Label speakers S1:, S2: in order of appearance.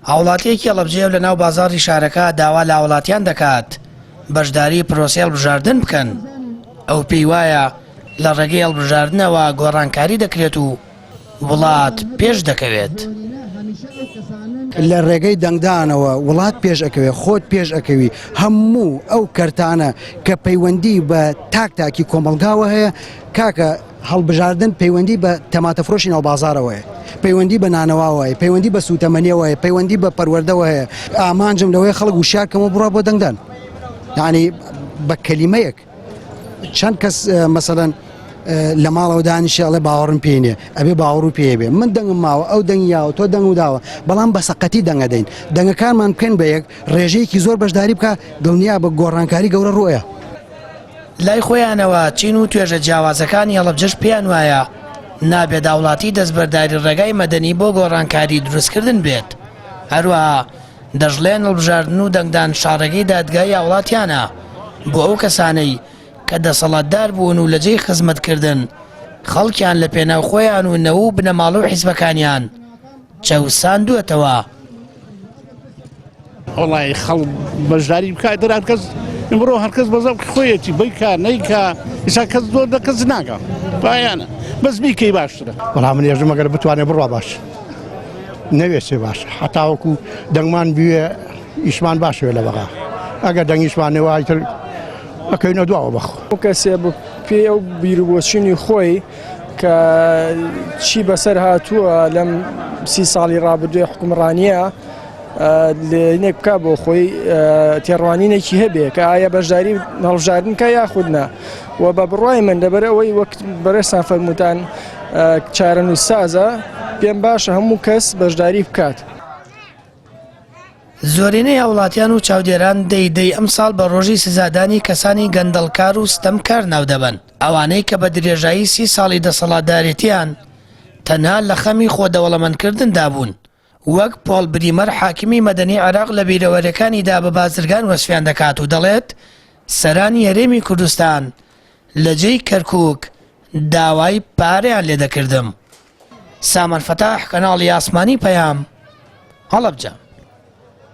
S1: هاوڵاتییەکی هەڵەبجەیە و لەناو بازاڕی شارەکە داوا لە هاوڵاتیان دەکات بەشداری پرۆسەی هەڵبژاردن بکەن، ئەو پێی وایە لە ڕێگەی هەڵبژاردنەوە گۆڕانکاری دەکرێت و وڵات پێش دەکەوێت.
S2: لە ڕێگەی دەنگدانەوە وڵات پێش ئەکەوێ، خۆت پێش ئەکەوی، هەموو ئەو کەرتانە کە پەیوەندی بە تاک تاکی کۆمەڵگاوە هەیە، کاکە هەڵبژاردن پەیوەندی بە تەماتە فرۆشی ناو بازاڕەوە هەیە، پەیوەندی بە نانەواوە هەیە، پەیوەندی بە سووتەمەنیەوە هەیە، پەیوەندی بە پەروەردەوە هەیە، ئامانجم لەوەیە خەڵک وشیار کەمەوە بڕوا بۆ دەنگدان. یانی بە کەلیمەیەک چەند کەس مەسەلەن لە ماڵەوە دانیشێ ئەڵێ باوەڕم پێی نییە ئەبێ باوەڕ و پێ بێ من دەنگم ماوە ئەو دەنگی یاوە تۆ دەنگ و داوە بەڵام بە سەقەتی دەنگەدەین دەنگەکانمان بکەن بە یەک ڕێژەیەکی زۆر بەشداری بکە دڵنیا بە گۆڕانکاری گەورە ڕووەیە.
S1: لای خۆیانەوە چین و توێژە جیاوازەکانی هەڵەبجەش پێیان وایە نابێت هاوڵاتی دەستبەرداری ڕێگای مەدەنی بۆ گۆڕانکاری دروستکردن بێت، هەروەها دەشڵێن هەڵبژاردن و دەنگدان شاڕێگەی دادگایی هاوڵاتیانە بۆ ئەو کەسانەی کە دەسەڵاتدار بوون و لەجێی خزمەتکردن خەڵکیان لە پێناو خۆیان و نەوە و بنەماڵە و حیزبەکانیان چەوساندووەتەوە.
S3: وەڵی خەڵک بەشداری بکات دەر هەرکەس ئمڕۆ هەرکەس بەزەم خۆیەتی بیکا نەیکا ئیسا کەس زۆر دە کەس ناکا پایانە بەس بیکەی باشترە. وەڵا من ێژم ئەگەر بتوانێ بڕوا باش نەوێسێ باش حتاوەکو دەنگمان بوێ ئیشمان باشێ لە بەغا ئەگەر دەنگیشمان نەوە ئیتر ئەکەینە دواوە بەخۆ.
S4: ئەو کەسێ بە پێی ئەو بیروبۆچوونی خۆی کە چی بەسەر هاتووە لەم سی ساڵی ڕابردووی حکومڕانیە لێنێک بک بۆ خۆی تێڕوانینێکی هەبێ کە ئایا بەشداری هەڵبژاردن کە یاخود نا و بە بڕای من لەبەر ئەوەی وەک بەڕێزتان فەرمووتان چارەنووسسازە پێم باشە هەموو کەس بەشداری بکات.
S1: زۆرینەی هاوڵاتیان و چاودێران دەی دەی ئەمساڵ بە ڕۆژی سزادانی کەسانی گەندەڵکار و ستەمکار ناودەبەن، ئەوانەی کە بە درێژایی سی ساڵی دەسەڵاتدارێتیان تەنها لە خەمی خۆ دەوڵەمەندکردندا بوون، وەک پۆڵ بریمەر حاکمی مەدەنی عێراق لە بیرەوەریەکانیدا بە بازرگان وەسفیان دەکات و دەڵێت سەرانی هەرێمی کوردستان لە جێی کەرکوک داوای پارەیان لێدەکردم. سامان فەتاح، کەناڵی ئاسمانی پەیام، هەڵەبجە.